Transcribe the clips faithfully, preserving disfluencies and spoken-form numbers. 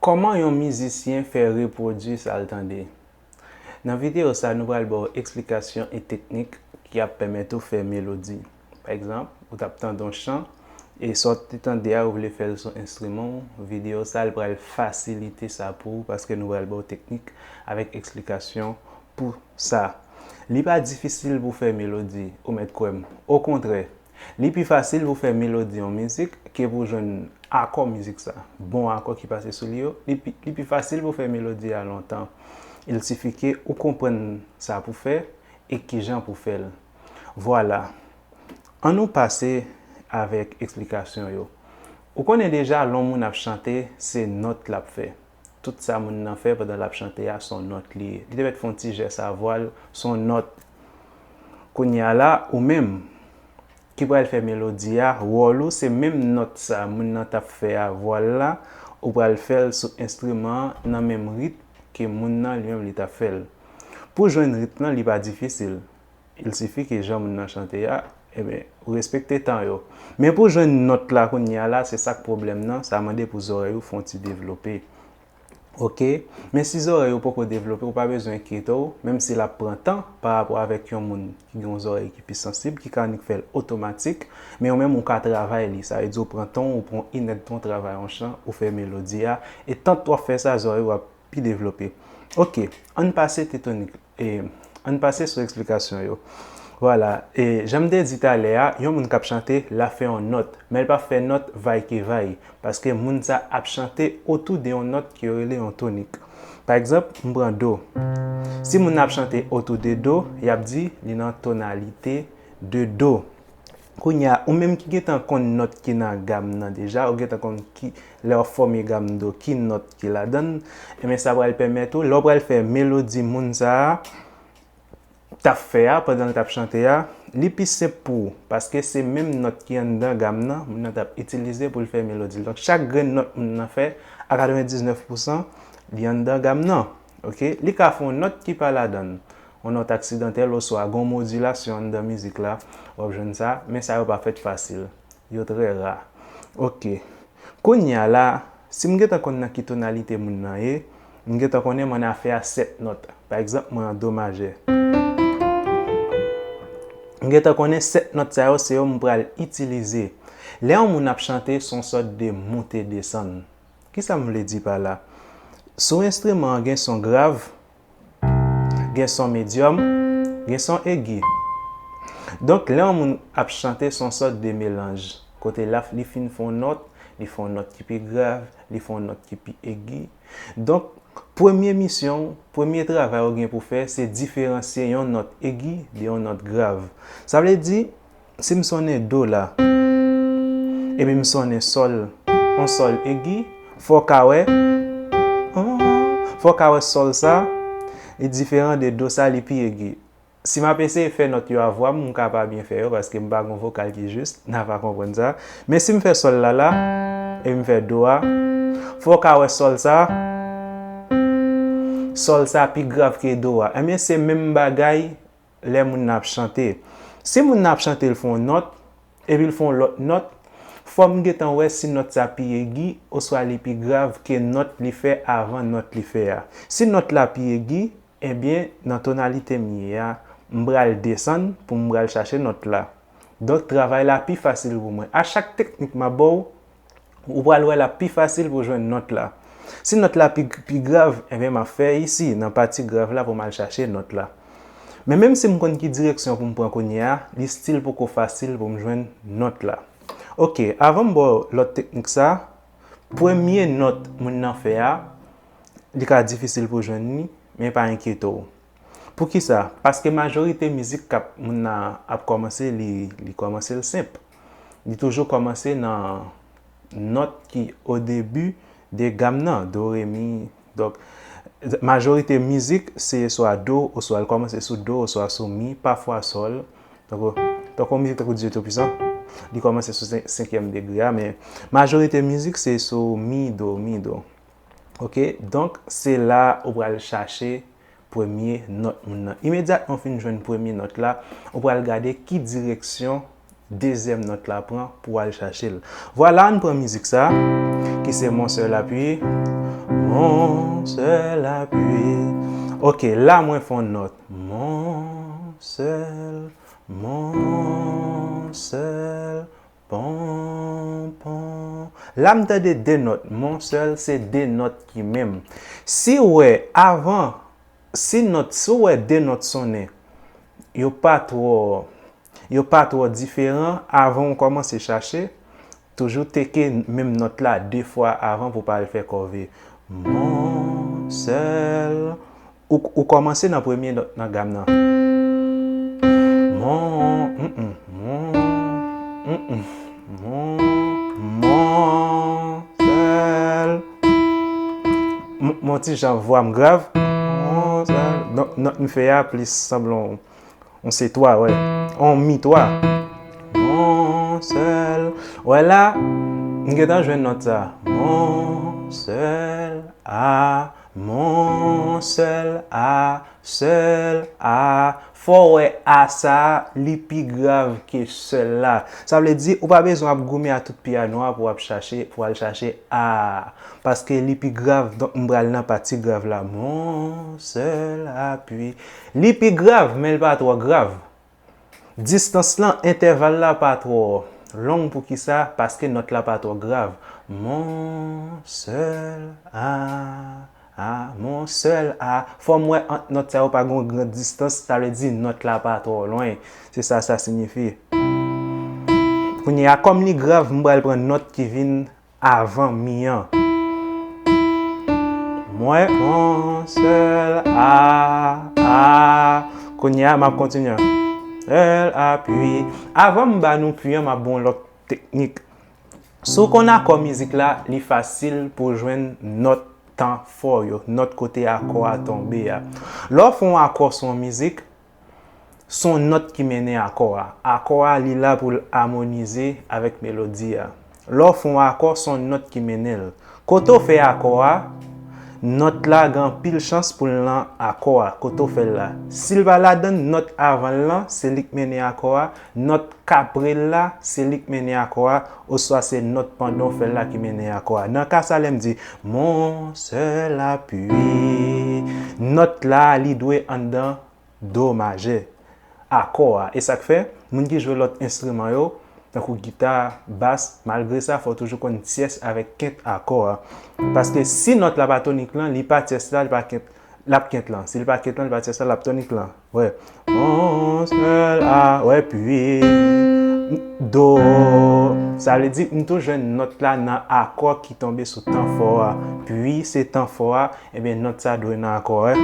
Kòman yon mizisyen fè repwodui sa l tande? Nan videyo sa, nou pral ba w eksplikasyon e teknik ki ap pèmèt ou fè melodi. Pa egzanp, ou t ap tande yon chan, e sa w te tande a, ou vle fè l sou enstriman w, videyo sa, l pral fasilite sa pou ou, paske nou pral ba w teknik avèk eksplikasyon pou sa. Li pa difisil pou fè melodi, ou mèt kwè m. Okontrè, li pi fasil pou fè melodi yon mizik ke pou jwenn akò mizik sa. Bon akò ki pase sou li yo, li pi, li pi fasil pou fè melodi a lontan. Il sifi ke ou konprann sa pou fè e kijan pou fè l. Vwala. Ann nou pase avèk eksplikasyon yo. Ou konnen deja, lè yon moun ap chante, se nòt l ap fè. Tout sa moun nan fè pandan l ap chante a, se yon nòt li ye. Li te mèt fè yon ti jès a vwa l, se yon nòt. Kounye a la, ou menm ki pral fè melodi a, wòl ou se menm nòt sa moun nan t ap fè a vwa l la, ou pral fè l sou enstriman an nan menm ritm ke moun nan li menm li t ap fè l. Pou jwenn ritm lan, li pa difisil. Il sifi ke jan moun nan chante a, ebyen, ou respekte tan yo. Men pou jwenn nòt la kounye a la, se sa k pwoblèm nan, sa mande pou zòrèy ou fè yon ti devlope. Oke? Men si zòrèy ou poko devlope, ou pa bezwen enkyete w, menm si l ap pran tan pa rapò avèk yon moun ki gen yon zòrèy ki pi sansib, ki ka annik fè l otomatik, men ou menm ou ka travay li. Sa vle di ou pran tan w, ou pran inèdtan w travay yon chan, ou fè melodi a, e tan w ap fè sa, zòrèy ou ap pi devlope. Oke, ann pase tetonik, e, ann pase sou eksplikasyon yo. Vwala, e, jan m te di talè a, yon moun k ap chante, l ap fè yon nòt, men l p ap fè nòt vay ke vay, paske moun sa ap chante otou de yon nòt ke yo rele yon tonik. Pa egzanp, m pran do. Si moun nan ap chante otou de do, y ap di li nan tonalite de do. Kounye a, ou menm ki gentan konn nòt ki nan gam nan deja, ou gentan konn ki, lè w ap fòme gam do, ki nòt ki ladan l, ebyen sa pral pèmèt ou, lè w pral fè melodi moun sa a t ap fè a pandan l t ap chante a, li pi senp pou ou, paske se menm nòt ki anndan gam nan, moun nan t ap itilize pou l fè melodi l. Donk, chak grenn nòt moun nan fè, a katrevendiznèf pousan, li anndan gam nan. Oke? Li ka fè yon nòt ki pa ladan l. Yon nòt aksidantèl oswa gen yon modilasyon anndan mizik la, w ap jwenn sa, men sa yo pa fèt fasil. Yo trè ra. Oke. Kounye a la, si m gentan konn nan ki tonalite moun nan ye, m gentan konnen m annafè a sèt nòt. Pa egzanp, mwen an do majè. M gentan konnen sèt nòt sa yo, se yo m pral itilize. Lè yon moun ap chante, se yon sòt de moute desann. Kisa m vle di pa la? Sou enstriman an gen son grav, gen son medyòm, gen son egi. Donk, lè yon moun ap chante, se yon sòt de melanj. Kote la, li fin fè yon nòt, li fè yon nòt ki pi grav, li fè yon nòt ki pi egi. Donk, premye misyon w, premye travay ou gen pou fè, se diferansye yon nòt egi de yon nòt grav. Sa vle di, si m sonnen do la, epi m sonnen sòl, yon sòl egi, fò w ka wè, fò w ka wè sòl sa, li diferan de do sa, li pi egi. Si m ap eseye fè nòt yo a vwa m, m ka pa byen fè yo, paske m pa gen yon vokal ki jis, n a pa konprann sa. Men si m fè sòl la la, epi m fè do a, fò w ka wè sòl sa, sòl sa pi grav ke do a. Ebyen, se menm bagay lè moun nan ap chante. Si moun nan ap chante, l fè yon nòt, epi l fè yon lòt nòt, fò m gentan wè si nòt sa pi egi oswa li pi grav ke nòt li fè avan nòt li fè a. Si nòt la pi egi, ebyen, nan tonalite m ye a, m pral desann pou m pral chache nòt la. Donk, travay la pi fasil pou mwen. A chak teknik m ap ba w, ou pral wè l ap pi fasil pou w jwenn nòt la. Si nòt la pi, pi grav, ebyen, m ap fè isi, nan pati grav la, pou m al chache nòt la. Men menm si m konn ki direksyon pou m pran kounye a, li still poko fasil pou m jwenn nòt la. Oke, avan m ba w lòt teknik sa, premye nòt moun nan fè a, li ka difisil pou w jwenn li, men pa enkyete w. Poukisa? Paske majorite mizik k ap, moun nan ap kòmanse, li, li kòmanse l senp. Li toujou kòmanse nan nòt ki o debi de gam nan, do, re, mi. Donk, majorite mizik, se swa do, oswa l kòmanse sou do, oswa sou mi, pafwa sòl. Tankou, tankou yon mizik tankou Dieu Tout-Puissant, li kòmanse sou sen-, senkyèm degre a, men majorite mizik, se sou mi, do, mi, do. Oke? Donk, se la ou pral chache premye nòt moun nan. Imedyatman w fin jwenn premye nòt la, ou pral gade ki direksyon dezyèm nòt la pran pou w al chache l. Vwala, ann pran mizik sa, ki se Mon seul appui, Mon sèl apui. Ok, la mwen fè yon nòt. Mon sèl, mon sèl, pon, pon. La m tande de nòt. Mon sèl, se de nòt ki menm. Si w wè avan, si nòt, si w wè de nòt sonnen, yo pa twò, yo pa twò diferan, avan w kòmanse chache, toujou teke menm nòt la de fwa avan pou w pa al fè kòve. Mon sèl. Ou, ou kòmanse nan premye nòt nan gam nan. Mon, mm, mm, mon, mm, mm, mon, mon sèl. M, m on ti jan vwa m grav. Mon sèl. Donk, nòt m fè a plis sanble yon, yon se twa, wè. Yon mi twa. Mon sèl. Wè la, m gentan jwenn nòt sa. Mon sèl a, mon sèl a, sèl a. Fò w wè a sa, li pi grav ke sèl la. Sa vle di, ou pa bezwen ap goumen a tout pyano a pou w ap chache, pou w al chache a. Paske li pi grav, donk m pral nan pati grav la. Mon sèl apui. Li pi grav, men l pa twò grav. Distans lan, entèval la pa twò long. Poukisa? Paske nòt la pa twò grav. Mon sèl a, a, mon sèl a. Fò m wè ant nòt sa yo pa gen yon gran distans, sa vle di nòt la pa twò lwen. Se sa sa siyifi. Kounye a, kòm li grav, m pral pran nòt ki vin avan mi an. Mwen, mon sèl a, a. Kounye a, m ap kontinye. Sèl apui. Avan m ba nou pui an, m ap ba w lòt teknik. Si w konn akò mizik la, li fasil pou w jwenn nòt tan fò yo, nòt kote akò a tonbe a. Lè w fè yon akò sou yon mizik, se yon nòt ki mennen akò a. Akò a, li la pou l amonize avèk melodi a. Lè w fè yon akò, se yon nòt ki mennen l. Kote w fè akò a, nòt la gen anpil chans pou l nan akò a, kote w fè l la. Si l pa ladan l, nòt avan l lan, se li k mennen akò a. Nòt k apre l la, se li k mennen akò a. Oswa se nòt pandan w fè l la ki mennen akò a. Nan ka sa, lè m di, mon sèl apui, nòt la, li dwe anndan do majè, akò a. E sa k fè, moun ki jwe lòt enstriman yo, tankou gita, bas, malgre sa, fò w toujou konn tyès avèk kent akò a. Paske si nòt la pa tonik lan, li pa tyès la, li pa kent, l ap kent lan. Si l pa kent lan, li pa tyès la, l ap tonik lan. Wè. Mon sèl a, wè, pui, do. Sa vle di, m toujou jwenn nòt la nan akò ki tonbe sou tan fò a. Pui, se tan fò a. Ebyen, nòt sa dwe nan akò, wè.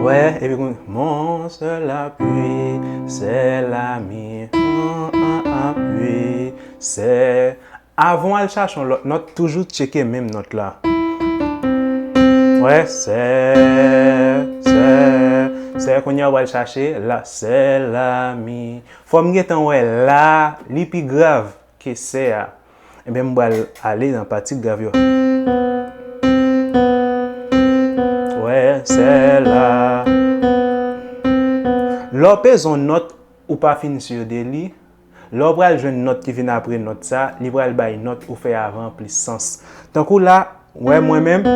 Wè, epi kounye, mon sèl apui, sèl ami, an, an, apui, sè. Avan w al chache yon lòt nòt, toujou tcheke menm nòt la. Wè, sè, sè, sè, kounye a w al chache la, sèl ami. Fò m gentan wè la, li pi grav ke sè a. Ebyen, m pral ale nan pati grav yo. Wè, sè la. Lè w peze yon nòt, ou pa fin si de li. Lè w pral jwenn nòt ki vin apre nòt sa, li pral bay nòt ou fè avan an plis sans. Tankou la, wè mwen menm,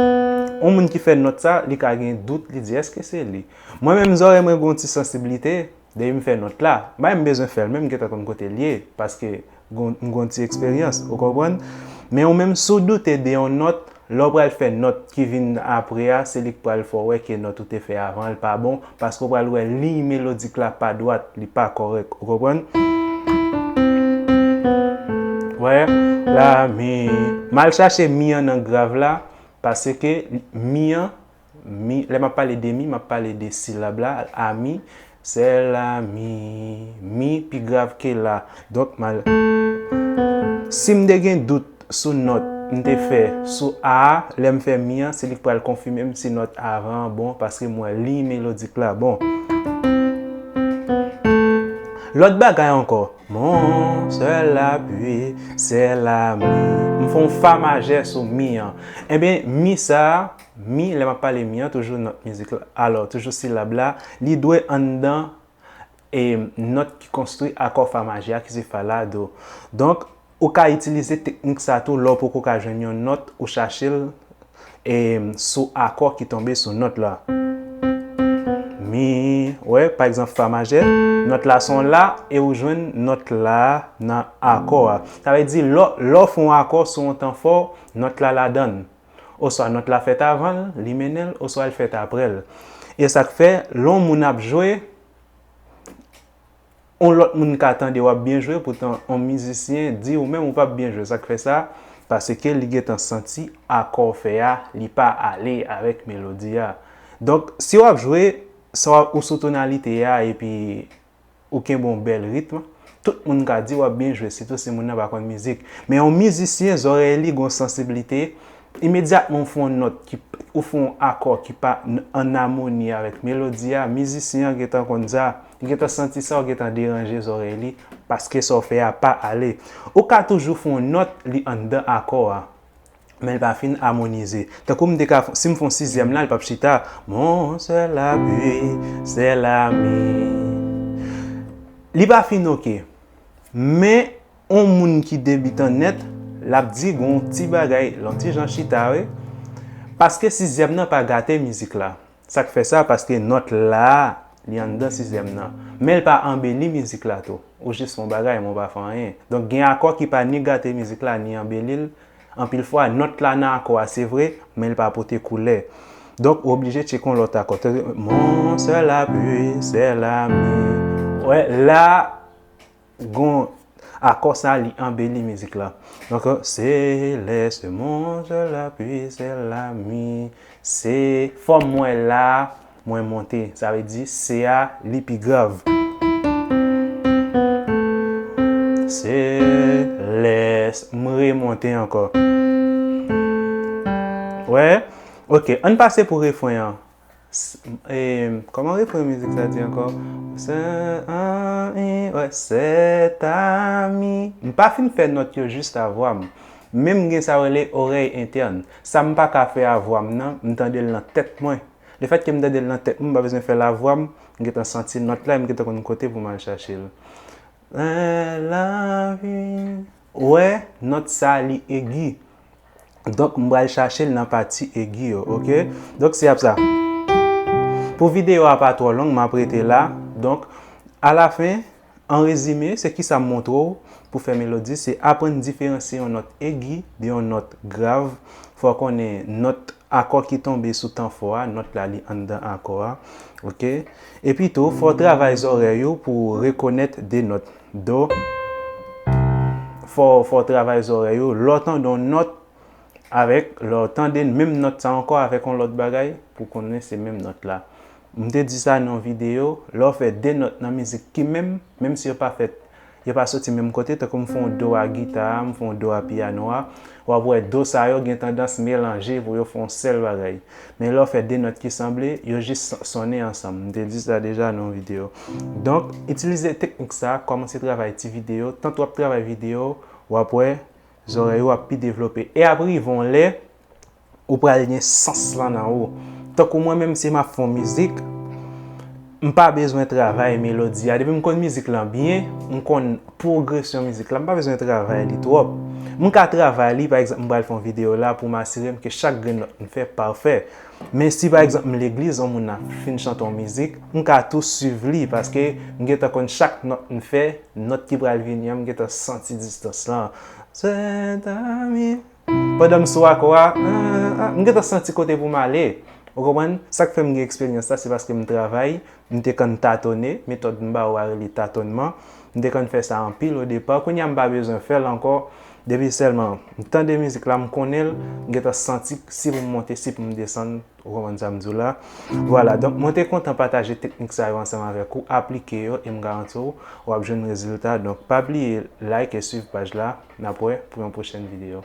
yon moun ki fè nòt sa, li ka gen dout, li di, èske se li? Mwen menm, zòrèy mwen gen yon ti sansiblite, depi m fè nòt la, m pa menm bezwen fè l, men m gentan konn kote l ye, paske gon, m gon ti eksperyans, ou konprann? Men ou menm, si w doute de yon nòt, lè w pral fè nòt ki vin apre a, se li k pral fè w wè ke nòt ou te fè avan an, l pa bon, paske w pral wè liy melodik la pa dwat, li pa kòrèk, ou konprann? Wè, la, mi. M al chache mi an nan grav la, paske mi an, mi, lè m ap pale de mi, m ap pale de silab la, ami, sè la, mi, mi pi grav ke la. Donk, m al, si m te gen dout sou nòt m te fè sou a a, lè m fè mi an, se li k pral konfime m si nòt avan an bon, paske m wè liy melodik la bon. Lòt bagay ankò, mon, sè la, pui, sè la, mi. M fè yon fa majè sou mi an. Ebyen, mi sa a, mi, lè m ap pale mi an, toujou nòt mizik la, alò, toujou silab la, li dwe anndan e nòt ki konstwi akò fa majè a, ki se fa, la, do. Donk, Ou ka itilize teknik sa tou lè w poko ka jwenn yon nòt, ou chache l e sou akò ki tonbe sou nòt la. Mi, wè, pa egzanp, fa majè, nòt la se yon la, e ou jwenn nòt la nan akò a. Sa vle di, lè, lè w fè yon akò sou yon tan fò, nòt la ladan l. Oswa nòt la fèt avan l, li mennen l, oswa l fèt apre l. E sa k fè, lè yon moun ap jwe, yon lòt moun ka tande w ap byen jwe, poutan yon mizisyen di ou menm ou p ap byen jwe. Sa k fè sa? Paske li gentan santi akò w fè a, li pa ale avèk melodi a. Donk, si w ap jwe, sa w ap, ou sou tonalite a, epi ou kenbe yon bèl ritm, tout moun ka di w ap byen jwe, sitou si moun nan pa konn mizik. Men yon mizisyen, zòrèy li gen yon sansiblite, imedyatman w fè yon nòt ki, ou fè yon akò ki pa n-, ann amoni avèk melodi a, mizisyen an gentan konn sa, li gentan santi sa, ou gentan deranje zòrèy li, paske sa w fè a pa ale. Ou ka toujou fè yon nòt, li anndan akò a. Men l pa fin amonize. Tankou m te ka, si m fè yon sizyèm la, li p ap chita. Mon, sè, la, pi, sè, la, mi. Li pa fin oke. Men, yon moun ki debitan nèt, l ap di gon ti bagay, l yon ti jan chita, wi. Paske sizyèm nan pa gate mizik la. Sa k fè sa? Paske nòt la, li anndan sizyèm nan. Men l pa anbeli mizik la tou. Ou jis fè yon bagay, men w pa fè anyen. Donk, gen akò ki pa ni gate mizik la, ni anbeli l. Anpil fwa, nòt la nan akò a, se vre, men l pa pote koulè. Donk, ou oblije tcheke yon lòt akò. Tande, mon, sè, la, pi, sè, la, mi. Wè, la, gon akò sa, li anbeli mizik la. Donk, se lè, se mon, sè, la, pi, sè, la, mi. Se fò m wè la, mwen monte. Sa vle di, se a, li pi grav. Se lè, m remonte ankò. Wè? Oke, ann pase pou refren an. S-, e, kòman refren mizik sa di ankò? Sè, a, mi, wè, sè, ta, mi. M pa fin fè nòt yo jis a vwa m. Men m gen sa yo rele orèy entèn. Sa m pa ka fè a vwa m nan, m tande l nan tèt mwen. Lefètke m tande l nan tèt mwen, m pa bezwen fè l a vwa m, m gentan santi nòt la, e m gentan konn kote pou m al chache l. Lè lavi. Wè, nòt sa, li egi. Donk, m pral chache l nan pati egi yo, oke? Donk, se ap sa. Pou videyo a pa twò long, m ap rete la. Donk, alafen, an rezime, se kisa m montre w pou fè melodi, se aprann diferansye yon nòt egi de yon nòt grav. Fò w konnen nòt akò ki tonbe sou tan fò a, nòt la li anndan akò a, oke? Epi tou, fò w travay zòrèy ou pou w rekonèt de nòt. Do, fò, fò w travay zòrèy ou. Lè w tande yon nòt avèk, lè w tande menm nòt sa ankò avèk yon lòt bagay, pou w konnen se menm nòt la. M te di sa nan yon videyo, lè w fè de nòt nan mizik ki menm, menm si yo pa fèt, yo pa soti menm kote, tankou m fè yon do a gita a, m fè yon do a pyano a, w ap wè do sa yo gen tandans melanje pou yo fè yon sèl bagay. Men lè w fè de nòt ki sanble, yo jis son-, sonnen ansanm. M te di sa deja nan yon videyo. Donk, itilize teknik sa, kòmanse travay ti videyo. Tank w ap travay videyo, w ap wè, zòrèy ou ap pi devlope. E ap rive yon lè, ou pral gen sans lan nan ou. Tankou mwen menm, si m ap fè yon mizik, m pa bezwen travay melodi a. Depi m konn mizik lan byen, m konn pwogresyon mizik la, m pa bezwen travay li twòp. M ka travay li, pa egzanp, m pral fè yon videyo la pou m asire m ke chak grenn nòt m fè pafè. Men si, pa egzanp, m legliz, yon moun ap fin chante yon mizik, m ka tou swiv li, paske m gentan konn chak nòt m fè, nòt ki pral vini an, m gentan santi distans lan. Sè ta mi. Pandan m sou akò a, ah, ah, m gentan santi kote pou m ale. Ou konprann? Sa k fè m gen eksperyans la, se paske m travay, m te konn tatone, metòd m ba ou a rele tatònman. M te konn fè sa anpil o depa. Kounye a m pa bezwen fè l ankò. Depi sèlman m tande mizik la, m konnen l, m gentan santi si pou m monte, si pou m desann. Ou konprann sa m di w la? Vwala, donk mwen te kontan pataje teknik sa yo ansanm avèk ou, aplike yo e m garanti w, w ap jwenn rezilta. Donk pa bliye like e swiv paj la. N ap wè pou yon pwochèn videyo.